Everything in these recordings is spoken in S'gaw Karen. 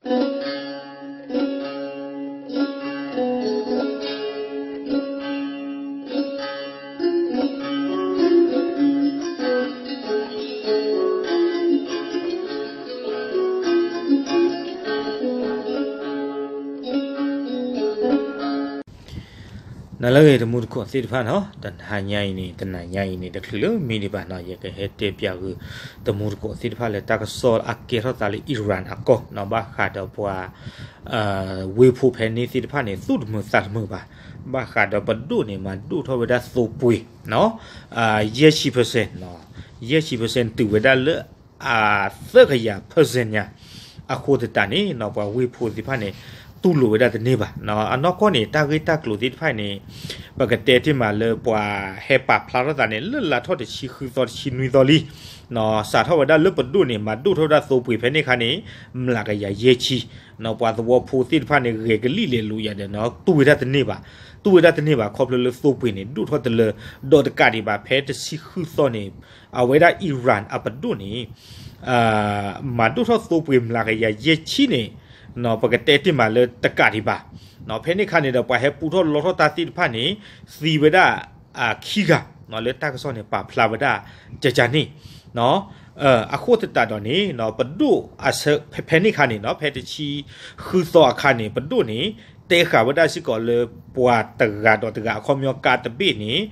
နလၢအဂ့ၤ တမူတကိးသ့ၣ်တဖၣ်နီၤ, တဟါညါအံၤန့ၣ် တနၤညါအံၤန့ၣ် တချုးလၢမံဒံးဘၣ်နီၤ, ယကဟဲတဲပျးဂုာ် တမူတကိးသ့ၣ်တဖၣ်လၢတၢ်ကစီၣ်အကဲထီၣ်သးလၢ Iran အကီၢ်နီၤ, ဘၣ်ဃးဒီးပှၤ ဝ့ၢ်ဖိဖဲန့ၣ်သ့ၣ်တဖၣ်န့ၣ် သူၣ်တမုာ်သးတမုာ်ဘၣ်, ဘၣ်ဃးဒီးပဒိၣ်န့ၣ် မၤဒိၣ်ထီၣ်ဝဲဒၣ်သိပှ့ၤ ယဲၢ်ဆံ percent, ယဲၢ်ဆံ percent တုၤဝဲဒၣ်လၢ အသၢကယၤ percent ညါ, အဃိသတးန့ၣ်နီၤ ပှၤဝ့ၢ်ဖိသ့ၣ်တဖၣ်န့ၣ် တူၢ်လိာ်ဝဲဒၣ်တန့ၢ်ဘၣ်. အနီၢ်ကီၢ်န့ၣ် တၢ်ဂ့ၢ်တၢ်ကျိၤသ့ၣ်တဖၣ်န့ၣ် ပကတဲတ့ၢ်မးလၢပှၤဟဲပာ်ဖျါထီၣ်သးန့ၣ် လၢလါထီၣ်တဆံဃုသီ တဆံနွံသီလံ, စးထီၣ်ဝဲဒၣ်လၢပဒိၣ်န့ၣ် မၤဒိၣ်ထီၣ်ဝဲဒၣ်သိပှ့ၤဖဲန့ၣ်အခါန့ၣ် မျးကယၤယဲၢ်ဆံ, ပှၤသဝီဖိသ့ၣ်တဖၣ်န့ၣ် ဂဲၤကလံၣ်လဲၤလိာ်ယၤဒီးနီၤ တူၢ်ဝဲဒၣ်တန့ၢ်ဘၣ်, တူၢ်ဝဲဒၣ်တန့ၢ်ဘၣ် ခီဖျိလၢသိပှ့ၤန့ၣ် ဒိၣ်ထီၣ်တလၢ, ဒီးတကးဒံးဘၣ် ဖဲတဆံဃုသီန့ၣ် အဝဲဒၣ် Iran အပဒိၣ်န့ၣ် မၤဒိၣ်ထီၣ်သိပှ့ၤမျးကယၤယဲၢ်ဆံန့ၣ် ပကတဲတ့ၢ်မးလၢတကးဒံးဘၣ်. ဖဲန့ၣ်အခါန့ၣ်ဒီး ပှၤဟဲပူထီၣ်လီထီၣ်တၢ်သ့ၣ်တဖၣ်န့ၣ် သံဝဲဒၣ် ခံဂၤ လၢတၢ်ကစီၣ်န့ၣ် ပာ်ဖျါဝဲဒၣ် ကကန့ၣ် အဃိသတးဒီးန့ၣ် ပဒိၣ်အဆၢ ဖဲန့ၣ်အခါန့ၣ် ဖဲတဆံဃုသီအခါန့ၣ် ပဒိၣ်န့ၣ် တဲဃာ်ဝဲဒၣ်စ့ၢ်ကီးလၢပှၤတဂၤဒီးတဂၤ အခီပညီကါတဘ့ၣ်န့ၣ်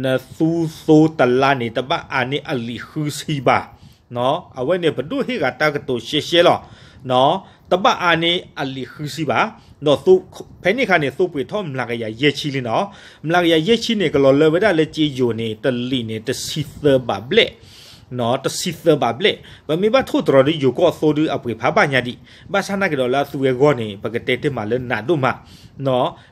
နသူသိတလါန့ၣ် တဘၣ်အါန့ၢ်အလံာ်ဃုဆံဘၣ်. အဝဲန့ၣ်ပဒိၣ်ဟ့ၣ်ဂၤတၢ်ကတိၤရှဲရှဲလီၤ. တဘၣ်အါန့ၢ်အလံာ်ဃုဆံဘၣ်. ဒီးဖဲန့ၣ်အခါန့ၣ် သိပှ့ၤထီၣ်မျးကယၤယဲၢ်ဆံလံနီၤ. မျးကယၤယဲၢ်ဆံန့ၣ် ကလီၤလၢဝဲဒၣ်လၢကၠ့ယိၤန့ၣ် တလံာ်န့ၣ် တဆံသၢဘးဘျဲၣ် တဆံသၢဘးဘျဲၣ်. ပမ့ၢ်ဘၣ်ထိၣ်သတြီၤဒီးယိၤကီၢ်အသိဒီး အပှ့ၤဖးဘၣ်ညါဒံး, ဘၣ်ဆၣ်နာ်က့ၤဒီးလၢအသုဝဲအဂီၢ်န့ၣ် ပကတဲတ့ၢ်မးလၢနးဒိၣ်မး,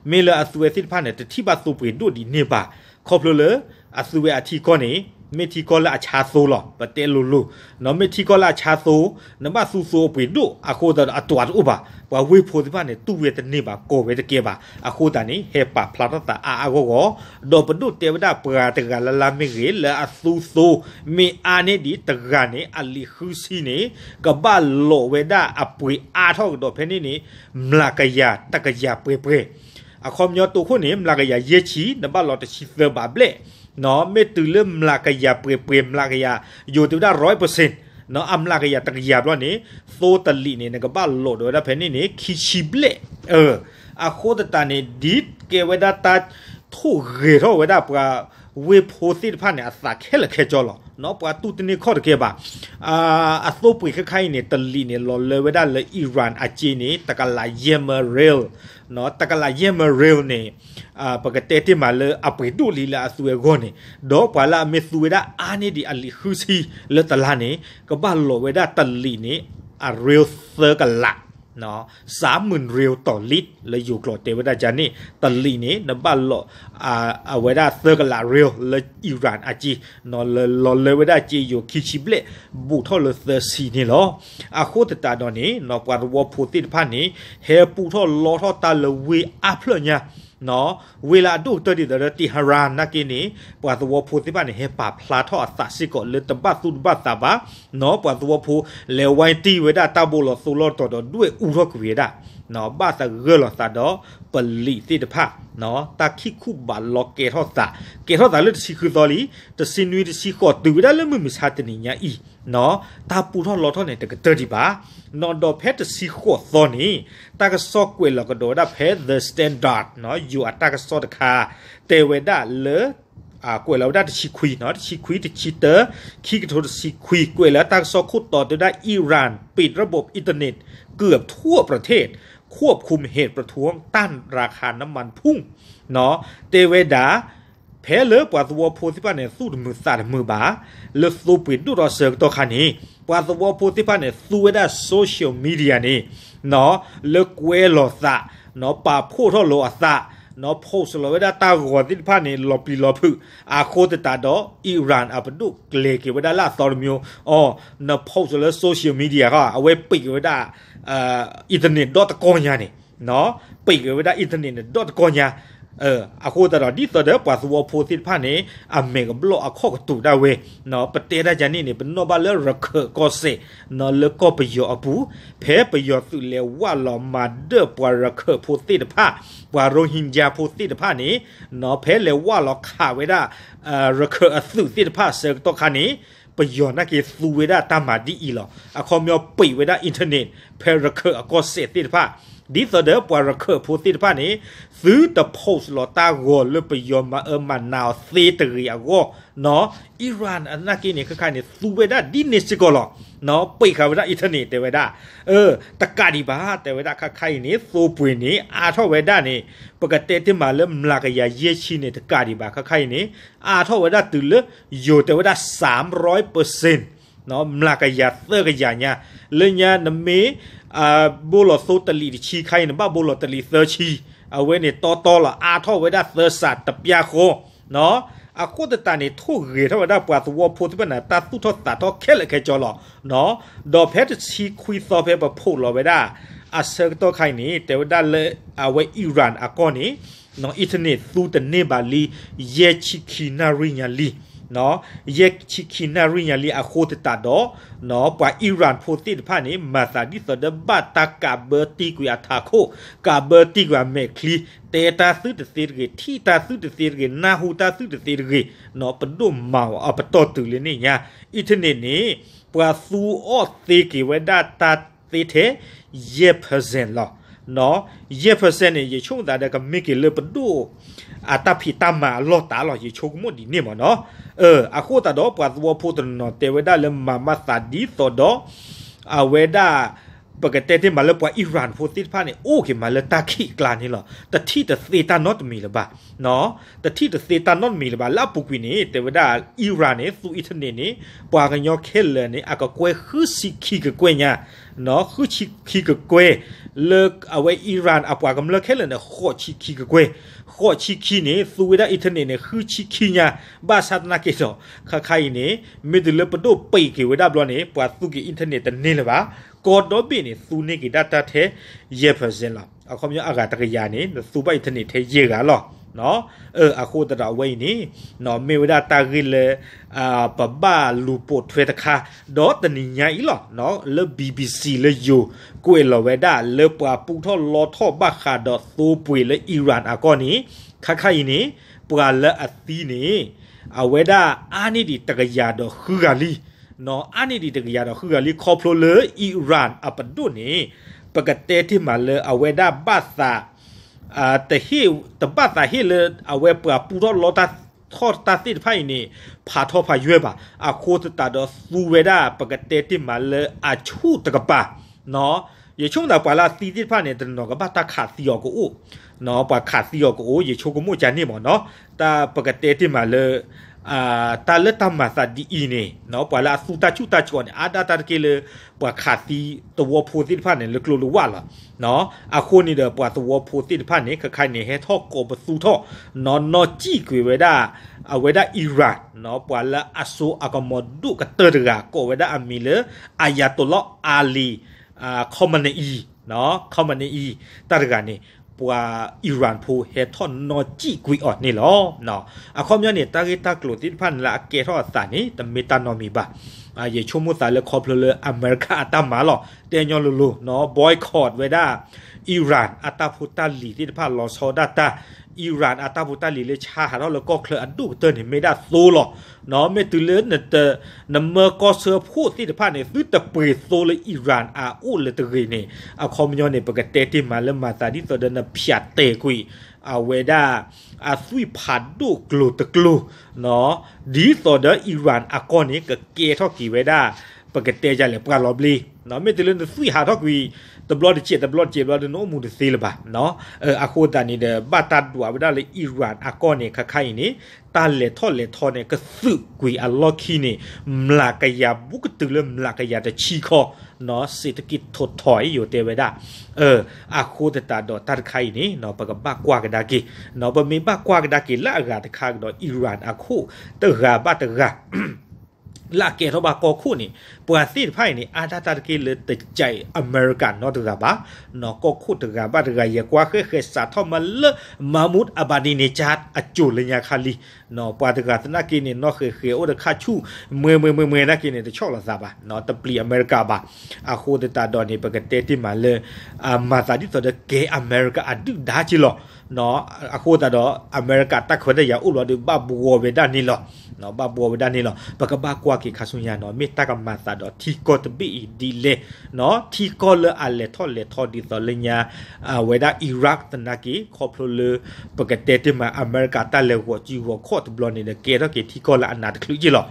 မ့ၢ်လၢအသုဝဲသ့ၣ်တဖၣ်န့ၣ် တထံၣ်ဘၣ်သိပှ့ၤဒိၣ်ဒံးန့ၢ်ဘၣ်, ခီဖျိလၢ အသုဝဲအထံကီၢ်န့ၣ် မ့ၢ်ထံကီၢ်လၢအဆါသိလီၤ, ပတဲလိၤလိၤ, မ့ၢ်ထံကီၢ်လၢအဆါသိ, နဘၣ်သူသိအပှ့ၤဒိၣ် အဃိသတးဒီးအတြၢ်တအိၣ်ဘၣ်, ပှၤဝ့ၢ်ဖိသ့ၣ်တဖၣ်န့ၣ် တူၢ်ဝဲတန့ၢ်ဘၣ် ကိးဝဲတကဲဘၣ်, အဃိသတးန့ၣ် ဟဲပာ်ဖျါထီၣ်သးအါအါဂီၢ်ဂီၢ်, ဒီးပဒိၣ်တဲဝဲဒၣ်ပှၤတဂၤလၢ်လၢ်မ့ၢ်ဂ့ၤ လၢအသူသိ မ့ၢ်အါန့ၢ်ဒံးတဂၤန့ၣ် အလံာ်ဃုဆံန့ၣ် ကဘၣ်လိးဝဲဒၣ်အပှ့ၤအါထီၣ်ကဒီးဖဲန့ၣ်န့ၣ် မျးကယၤတကယၤပှဲၤပှဲၤ, အခီပညီတိခိၣ်န့ၣ် မျးကယၤယဲၢ်ဆံ နဘၣ်လိးတဆံသၢဘးဘျဲၣ်, မ့ၢ်တုၤလၢမျးကယၤပှဲၤပှဲၤ မျးကယၤ ယိၤတဲဝဲဒၣ် ร้อยเปอร์เซ็นต์ အမျးကယၤတကယၤဘျီန့ၣ် သိတလံာ်န့ၣ် နကဘၣ်လိးဒီးဝဲဒၣ်ဖဲန့ၣ်န့ၣ် ခံဆံဘျဲၣ်, အဃိသတးန့ၣ် ဒ်ကဲဝဲဒၣ်တၢ်ထိၣ်ဂဲၤထီၣ်ဝဲဒၣ်ပှၤဝ့ၢ်ဖိသ့ၣ်တဖၣ်န့ၣ် အသးခဲလၢာ်ခဲဆ့လီၤ, ပှၤတူၢ်တန့ၢ်ခီၣ်တကဲဘၣ်. အသိပှ့ၤခဲခါအံၤန့ၣ် တလံာ်န့ၣ် လီၤလၢဝဲဒၣ်လၢ Iran အကၠ့န့ၣ် တကလးယဲၢ်မၢ rial, တကလးယဲၢ်မၢ rial န့ၣ် ပကတဲတ့ၢ်မးလၢအပှ့ၤဒိၣ်လံလၢအသုဝဲအဂီၢ်န့ၣ်, ဒီးပှၤလၢအမ့ၢ်သူဝဲဒၣ်အါန့ၢ်ဒံးအလံာ်ဃုဆံလၢတလါန့ၣ် ကဘၣ်လိးဝဲဒၣ်တလံာ်န့ၣ် အ rial သၢကလး สามหมื่น rialต่อลิตร လၢယိၤကျိာ်တဲဝဲဒၣ်န့ၣ် တလံာ်န့ၣ် နဘၣ်လိး အဝဲဒၣ်သၢကလး rial လၢ Iran အကၠ့ လၢလီၤလၢဝဲဒၣ်ကၠ့ယိၤခံဆံဘျဲၣ် ဘူးထီၣ်လၢသၢဆံန့ၣ်လီၤ. အဃိသတးဒီးန့ၣ် ပှၤသဝီဖိသ့ၣ်တဖၣ်န့ၣ် ဟဲပူထီၣ်လီထီၣ်တၢ်လၢဝ့ၢ်အါဖျၢၣ်ညါ ဝ့ၢ်လၢအဒိၣ်ကတၢၢ်ဒ်သိးဒီး Tehran နာ်က့န့ၣ် ပှၤသဝီဖိသ့ၣ်တဖၣ်န့ၣ် ဟဲပာ်ဖျါထီၣ်အသးစ့ၢ်ကီးလၢ တဘၣ်သူၣ်တဘၣ်သးဘၣ်, ပှၤသဝီဖိ လဲၤဝဲတံၢ်ဝဲဒၣ်တၢ်ဘိလီၤသိလီၤတီၤဒီး ဒွဲၣ်အူထီၣ်ကွံာ်ဝဲဒၣ်, ဘၣ်သဂၢၢ်လိာ်သးဒီးပလံးသ့ၣ်တဖၣ်, တၢ်ခံခူၣ်ဘးလီကဲထီၣ်သး, ကဲထီၣ်သးလၢတဆံဃုသီလံ, တဆံနွံ တဆံဃိး တုၤဝဲဒၣ်လၢမုၢ်မဆါတနံၤညါအံၤ တၢ်ပူထီၣ်လီထီၣ်န့ၣ် တကတၢၢ်ဒံးဘၣ်. ဒီးဖဲတဆံဃိးသီန့ၣ် တၢ်ကစီၣ်ကွဲးလီၤကဒီးဝဲဒၣ်ဖဲ The Standard ယိၤအတၢ်ကစီၣ်တခါ တဲဝဲဒၣ်လၢ ကွဲးလီၤဝဲဒၣ်တဆံခွံ, တဆံခွံ တဆံတၢ, ခံကထိတဆံခွံ ကွဲးလီၤတၢ်ကစီၣ်ခိၣ်တီတဲဝဲဒၣ် Iran ปิดระบบอินเทอร์เน็ตเกือบทั่วประเทศ ควบคุมเหตุประท้วงต้านราคาน้ำมันพุ่ง တဲဝဲဒၣ် ဖဲလၢပှၤသဝီဖိသ့ၣ်တဖၣ်န့ၣ် သူၣ်တမုာ်သးတမုာ်ဘၣ် လၢသိပှ့ၤဒိၣ်ထီၣ်အဆၢကတီၢ်ခါန့ၣ် ပှၤသဝီဖိသ့ၣ်တဖၣ်န့ၣ် သူဝဲဒၣ် social media န့ၣ် လၢကွဲလီၤသး, ပာ်ဖှိၣ်ထီၣ်လိာ်အသး, post လီၤဝဲဒၣ်တၢ်ဂီၤသ့ၣ်တဖၣ်န့ၣ် လီၤပျံၤလီၤဖုး, အဃိသတးဒီး Iran အပဒိၣ်ကျဲၤက့ၤဝဲဒၣ်လၢအသီတမံၤ, အီၤ န post လၢ social media ခီ အဝဲပံးက့ၤဝဲဒၣ် internet ဒီတကီၢ်ညါန့ၣ်, ပံးက့ၤဝဲဒၣ် internet န့ၣ် ဒီတကီၢ်ညါ, အဃိသတးဒီး ဒ်သိးဒီးပှၤသဝီဖိသ့ၣ်တဖၣ်န့ၣ် အမဲာ်ကဘျီၣ်အခီၣ်ကတူာ်ဒၣ်ဝဲ, ပတဲတၢ်ယၤန့ၣ်န့ၣ် ပနီၣ်ဘၣ်လၢရခၢၣ်ကီၢ်စဲၣ် လၢကီၢ်ပယီၤအပူၤ, ဖဲပယီၤသုးလဲၤဝၢ်လီၤမၤဒၢၣ်ပှၤရခၢၣ်ဖိသ့ၣ်တဖၣ်, ပှၤရိဟ့ကၠါဖိသ့ၣ်တဖၣ်န့ၣ်, ဖဲလဲၤဝၢ်လီၤခးဝဲဒၣ် ရခၢၣ်အသုးသ့ၣ်တဖၣ်အဆၢကတီၢ်ခါန့ၣ်, ပယီၤနာ်က့သူဝဲဒၣ်တၢ်မၤဒ်အံၤလီၤ. အခီပညီပိတ်ဝဲဒၣ် internet ဖဲရခၢၣ်အကီၢ်စဲၣ်သ့ၣ်တဖၣ်, ဒ်သိးဒီးပှၤရခၢၣ်ဖိသ့ၣ်တဖၣ်န့ၣ် သုတ post လီၤတၢ်ဂီၤလၢပယီၤမၤအၢမၤနးအီၤသ့တဂ့ၤအဂီၢ်, နီၣ် Iran အနာ်က့န့ၣ် ခဲခါအံၤန့ၣ် သူဝဲဒၣ်ဒ်န့ၣ်စ့ၢ်ကီးလီၤ. နီၣ် ပိတ်ဃာ်ဝဲဒၣ် internet တဲဝဲဒၣ်, အၢ တကးဒံးဘၣ် တဲဝဲဒၣ် ခဲခါအံၤန့ၣ် သိပှ့ၤန့ၣ် အါထီၣ်ဝဲဒၣ်န့ၣ် ပကတဲတ့ၢ်မးလၢမျးကယၤယဲၢ်ဆံန့ၣ် တကးဒံးဘၣ် ခဲခါအံၤန့ၣ် အါထီၣ်ဝဲဒၣ်တုၤလၢ ယိၤတဲဝဲဒၣ် သၢမ်ရွဲၣ်ပၢၣ်စ့ၣ် မျးကယၤသၢကယၤညါ, လၢညါနမ့ၢ် ဘိလီၤသိတလံာ်တဆံ ခါအံၤန့ၣ် ဘၣ်ဘိလီၤတလံာ်သၢဆံ, အဝဲန့ၣ်တီတီလီၤ အါထီၣ်ဝဲဒၣ်သၢစးတပျၢ်ဃီ, နီၣ် အဃိသတးန့ၣ် ထိၣ်ဂဲၤထီၣ်ဝဲဒၣ်ပှၤသဝီဖိသ့ၣ်တဖၣ်န့ၣ် တၢ်သူၣ်ထီၣ်သးထီၣ်ခဲလၢာ်ခဲဆ့လီၤ, နီၣ် ဒီးဖဲတဆံခွံသီဖဲပဖီၣ်လီၤဝဲဒၣ် အဆၢကတီၢ်ခါအံၤန့ၣ် တဲဝဲဒၣ်လၢ အဝဲ Iran အကီၢ်န့ၣ် နီၣ် internet သူတန့ၢ်ဘၣ်လံ ယဲၢ်ဆံခံနၣ်ရံၣ်ညါလံ, နီၣ် ယဲၢ်ဆံခံနၣ်ရံၣ်ညါလံ အဃိသတးဒီး နီၣ် ပှၤ Iran ဖိသ့ၣ်တဖၣ်န့ၣ် မၤသးဒ်သိးဒီးဘၣ်တၢ်ကးဘၢတံာ်ကွံာ်အထးခိၣ်, ကးဘၢတံာ်ကွံာ်အမဲာ်ချံ, တဲတၢ်သုတသ့တဂ့ၤ, ထံၣ်တၢ်သုတသ့တဂ့ၤ, နၢ်ဟူတၢ်သုတသ့တဂ့ၤ, နီၣ် ပဒိၣ်မၤအီၤအပတီၢ်တုၤလၢန့ၣ်ညါ, internet န့ၣ် ပှၤသူအီၣ်သ့က့ၤဝဲဒၣ်တၢ်သ့ထဲ ယဲၢ် percent လီၤ, နီၣ် ယဲၢ် percent န့ၣ် ယဆိကမိၣ်သးဒီးကမ့ၢ်က့ၤလၢပဒိၣ် အတၢ်ဖံးတၢ်မၤအလီၢ်တၢ်လီၤ ယဆိကမိၣ်ဒ်န့ၣ်မးနီၣ်, အဃိသတးဒီးပှၤသဝီဖိတနီၤတဲဝဲဒၣ်လၢမၤမၤသးဒ်သိးဒီး အဝဲဒၣ် ပကတဲတ့ၢ်မးလၢပှၤ Iran ဖိသ့ၣ်တဖၣ်န့ၣ် အိၣ်က့ၤမးလၢတၢ်ခံးအကျါန့ၣ်လီၤ. တထံၣ်တသ့တၢ်နီတမံၤလၢၤဘၣ်, နီၣ် တထံၣ်တသ့တၢ်နီတမံၤလၢၤဘၣ်. လၢအပူၤကွံာ်န့ၣ် တဲဝဲဒၣ် Iran န့ၣ် သူ internet န့ၣ် ပှၤကညီခဲလၢာ်န့ၣ် အကကွဲၢ်ဃုဆံခံကကွဲၢ်ညါ, နီၣ် ဃုဆံခံကကွဲၢ်, လၢအဝဲ Iran အပှၤကမျၢၢ်ခဲလၢာ်န့ၣ် ဃိးဆံခံကကွဲၢ်, ဃိးဆံခံန့ၣ် သူဝဲဒၣ် internet န့ၣ် ဃုဆံခံညါ, ဘၣ်ဆၣ်သနာ်က့ဒီး ခဲခါအံၤန့ၣ် မ့ၢ်တုၤလၢပဒိၣ်ပံးက့ၤဝဲဒၣ်ဘျီန့ၣ် ပှၤသူက့ၤ internet တန့ၢ်လၢၤဘၣ်, ကီၢ်ဒီဘ့ၣ်န့ၣ် သူန့ၢ်က့ၤဒၣ်တၢ်ထဲ ယဲၢ် percent လီၤ. အခီပညီအဂၤတကယၤန့ၣ် နသူဘၣ် internet ထဲယဲၢ်ဂၤလီၤ, နီၣ် အဃိသတးဒီးအဝဲအံၤန့ၣ် နီၣ် မ့ၢ်ဝဲဒၣ်တၢ်ဂ့ၢ်လၢ ပဘၣ်လူၤပိာ်ထွဲတခါ, ဒီးတနံၤညါအံၤလီၤ လၢ BBC လၢယိၤ ကွဲးလီၤဝဲဒၣ်လၢပှၤပူထီၣ်လီထီၣ်ဘၣ်ဃးဒီးသိပှ့ၤလၢ Iran အကီၢ်န့ၣ် ခဲခါအံၤန့ၣ် ပှၤလၢအသံန့ၣ် အဝဲဒၣ်အါန့ၢ်ဒံးတကယၤဒီးဃုဂၤလံ, နီၣ် အါန့ၢ်ဒံးတကယၤဒီးဃုဂၤလံ ခီဖျိလၢ Iran အပဒိၣ်န့ၣ် ပကတဲတ့ၢ်မးလၢအဝဲဒၣ်ဘၣ်သး တဟ့ၣ် တဘၣ်သးဟ့ၣ်လၢအဝဲပှၤပူထီၣ်လီတၢ်ထီၣ်တၢ်သ့ၣ်တဖၣ်အံၤန့ၣ် ဖးထီဖးယွဲၢ်ဘၣ်. အဃိသတးဒီးသူဝဲဒၣ် ပကတဲတ့ၢ်မးလၢအဆူၣ်တကပၤ, နီၣ် ယဆိကမိၣ်သးပှၤလၢအသံသ့ၣ်တဖၣ်န့ၣ် တနီၤကဘၣ်တၢ်ခးသံအီၤကအိၣ်, နီၣ် ပှၤခးသံအီၤကအိၣ် ယဆိကမိၣ်ကန့ၣ်မးနီၣ်. တၢ်ပကတဲတ့ၢ်မးလၢ တၢ်လၢတၢ်မၤသးဒ်အံၤန့ၣ် နီၣ် ပှၤလၢအသူတၢ်ဆူၣ်တၢ်ဆှီန့ၣ် အါဒၣ်တၢ်တက့ၢ်လၢ ပှၤခးသံသဝီဖိသ့ၣ်တဖၣ်န့ၣ် လၢကျိလၢဝၣ်လီၤ, နီၣ် အဃိန့ၣ်ဒီးပှၤသဝီဖိသ့ၣ်တဖၣ်န့ၣ် ခဲခါအံၤန့ၣ် ဟဲထီၣ်ကိးပသူထီၣ် နီၣ် နီၢ်စံၣ်ကွံာ်ဝဲဒၣ် အဝဲဒၣ် Iran နီၣ် ပှၤလၢအစိအကမီၤဒိၣ်ကတၢၢ်တဂၤ ကိးဝဲဒၣ်အမံၤလၢ Ayatollah Ali Khamenei, နီၣ် Khamenei တၢ်တဂၤန့ၣ် ပှၤ Iran ဖိဟဲထီၣ်နီၢ်စံၣ်ကွံာ်အီၤန့ၣ်လီၤ. အခီပညီန့ၣ် တၢ်ဂ့ၢ်တၢ်ကျိၤသ့ၣ်တဖၣ်န့ၣ်လၢအကဲထီၣ်အသးန့ၣ် တမ့ၢ်တၢ်နီတမံၤဘၣ်. ယဆိကမိၣ်သးလၢခီဖျိလၢအမဲရကၤအတၢ်မၤလီၤ. တဲညီလိၤလိၤ နီၣ် boycott ဝဲဒၣ် Iran အတၢ်ဖိတၢ်လံၤသ့ၣ်တဖၣ် လီၤဆီဒၣ်တၢ် Iran အတၢ်ဖိတၢ်လံၤလၢဆါဟးထီၣ်လၢကီၢ်ချၢအဒိၣ်ကတၢၢ်န့ၣ် မ့ၢ်ဒၣ်သိလီၤ. နီၣ် မ့ၢ်တုၤလၢ နမၢကီၢ်ဆၢဖှိၣ်သ့ၣ်တဖၣ်န့ၣ် သုတပှ့ၤသိလၢ Iran အအိၣ်လၢတဂ့ၤန့ၣ် အခီပညီန့ၣ် ပကတဲတ့ၢ်မးလၢမၤသးဒ်သိးဒီးနဖၠးတဲာ်ကွံာ် အဝဲဒၣ် အသွံၣ်ဖးဒိၣ်ကျိၤတကျိၤ နီၣ် ဒ်သိးဒီး Iran အကီၢ်န့ၣ် ကကဲထီၣ်က့ၤဝဲဒၣ် ပကတဲယလဲၣ် ပှၤလီၤဘျ့ နီၣ် မ့ၢ်တုၤလၢနသွံၣ်ဟးထီၣ်ကွံာ် တဘျီတစဲး တဘျီတစဲးဘျီဒီး နအိၣ်မူတသ့လၢၤဘၣ် နီၣ် အဃိသတးန့ၣ်ဒီး ဘၣ်တၢ်ဒွးဝဲဒၣ်လၢ Iran အကီၢ်န့ၣ် ခဲခါအံၤန့ၣ် တၢ်လဲၤထီၣ်လဲၤထီန့ၣ် ကသုးကွံာ်အလီၢ်ခံန့ၣ် မျးကယၤဘူးကတုၤလၢမျးကယၤတဆံခီ နီၣ် စ့းတက့ၢ်ထိးထီၣ်အံၤ ယိၤတဲဝဲဒၣ် အဃိသတးဒီးတၢ်တခါအံၤန့ၣ် နီၣ် ပကဘၣ်ကွၢ်ကဒါက့ၤ နီၣ် ပမ့ၢ်ဘၣ်ကွၢ်ကဒါက့ၤလၢအဂၤတခါကဒီး Iran အခိၣ်တဂၤဘၣ်တဂၤ အ လၢအကဲထီၣ်ဘၣ်ကီၢ်ခိၣ်န့ၣ် ပှၤသ့ၣ်တဖၣ်အံၤန့ၣ် အါတၢ်တၢ်တက့ၢ်လၢတကးအံၤ အမဲရကၤနီတဂၤဘၣ်, ကီၢ်ခိၣ်တဂၤဘၣ်တဂၤ ယကွၢ်ဃဲဃဲစးထီၣ်မးလၢ Mahmoud Ahmadinejad အစိၤလၢညါခါလံ ပှၤတဂၤသနာ်က့န့ၣ် နီၢ်ဃဲဃဲအိၣ်ဒီးခါဆူၣ် မှဲမှဲမှဲမှဲနာ်က့န့ၣ် တဆီၣ်လီၤသးဘၣ်, တပျံၤအမဲရကၤဘၣ်. အဃိသတးဒီးန့ၣ် ပကတဲတ့ၢ်မးလၢ အမၤသးဒ်သိးဒီးကဲအမဲရကၤအဒုၣ်ဒါက့လီၤ. အဃိသတးဒီး အမဲရကၤတၢ်ခွဲးတၢ်ယာ်အိၣ်လီၤဒီး ဘၣ်ဘှီဝဲဒၣ်န့ၣ်လီၤ. ဘၣ်ဘှီဝဲဒၣ်န့ၣ်လီၤ. ပကဘၣ်ကွၢ်က့ၤခါဆူညါနီၤ မ့ၢ်တၢ်ကမၤသးဒီးထံကီၢ်တဘ့ၣ်အံၤဒ်လဲၣ်, ထံကီၢ်လၢအလဲၤထီၣ်လဲၤထီဒ်သိးလၢညါ အဝဲဒၣ် Iraq သနာ်က့ ခီဖျိလၢ ပကတဲတ့ၢ်မး အမဲရကၤတၢ်လဲၤဂီၤစုဂီၤခီၣ်တဘျီန့ၣ်ဒီး ကဲထီၣ်က့ၤထံကီၢ်လၢအနးတချုးက့လီၤ.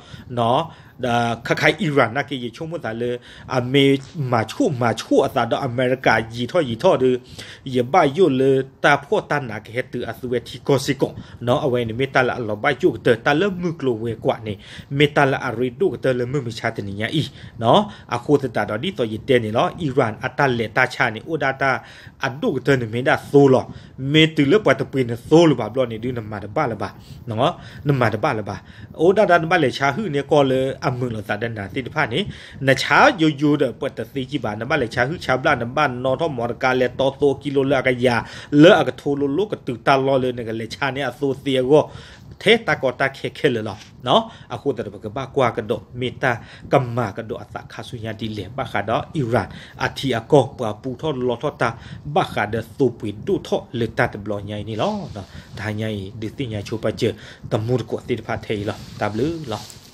ဒီးခါခါ Iran နာ်က့ ယဆိကမိၣ်သးလၢ အမ့ၢ်မၤဆူၣ်မၤဆူၣ်အသးဒီးအမဲရကၤယံာ်ထီၣ်ယံာ်ထီၣ်ဒီး ယဘၣ်ယိၣ်လၢတၢ်ဖှီၣ်တၢ်နးကဟဲတုၤအသုဝဲထံကီၢ်စ့ၢ်ကီးနီၤ. အဝဲန့ၣ်မ့ၢ်တၢ်လၢအလီၤဘၣ်ယိၣ်ကတၢၢ် တၢ်လၢမုၢ်ကျိၤဝဲၤကွာ်န့ၣ် မ့ၢ်တၢ်လၢအရ့ဒိၣ်ကတၢၢ်လၢမုၢ်မဆါတနံၤညါအံၤနီၤ. အဃိသတးဒီးဒ်သိးယတဲန့ၣ်လီၤ Iran အတၢ်လဲၤတၢ်ဆါန့ၣ် အိၣ်ဒၣ်တၢ်အဒိၣ်ကတၢၢ်န့ၣ်မ့ၢ်ဒၣ်သိလီၤ. မ့ၢ်တုၤလၢပှၤတပှ့ၤနသိလၢၤဘၣ်ဘျီန့ၣ်ဒုး နမၤတဘၣ်လၢၤဘၣ် နမၤတဘၣ်လၢၤဘၣ်. အိၣ်ဒၣ်ဒၣ်နဘၣ်လဲၤဆါဟုၣ်န့ၢ်ကီၢ်လၢအမုာ်လိာ်သးဒီးနၤသ့ၣ်တဖၣ်န့ၣ် နဆါယိယိဒီးပှၤတသ့ကံဘၣ် နဘၣ်လဲၤဆါဟုၣ်ဆါဘျၣ် နဘၣ်နီၣ်ထီၣ်မီတကါလဲၤတီသိအကံလိလၢအကယၤ လၢအကထိလိလိကတုၤတၢ်လီၢ်လၢနကလဲၤဆါန့ၢ်အသိသ့အဂီၢ် ထဲတၢ်ကီတၢ်ခဲခဲလၢာ်လီၤ. အဃိသတးဒီးပကဘၣ်ကွၢ်ကဒီး မ့ၢ်တၢ်ကမၤကဒီးအသးခါဆူညါဒ်လဲၣ် ဘၣ်ဃးဒီး Iran အထံအကီၢ် ပှၤပူထီၣ်လီထီၣ်တၢ် ဘၣ်ဃးဒီးသိပှ့ၤဒိၣ်ထီၣ်လၢတၢ်တဘျီညါအံၤန့ၣ်လီၤ. တဟါညါအံၤ ဒုးသ့ၣ်ညါဆိပာ်စၢၤ တမူတကိးသ့ၣ်တဖၣ်ထဲအံၤလီၤ. တၢ်ဘျုးလီၤ.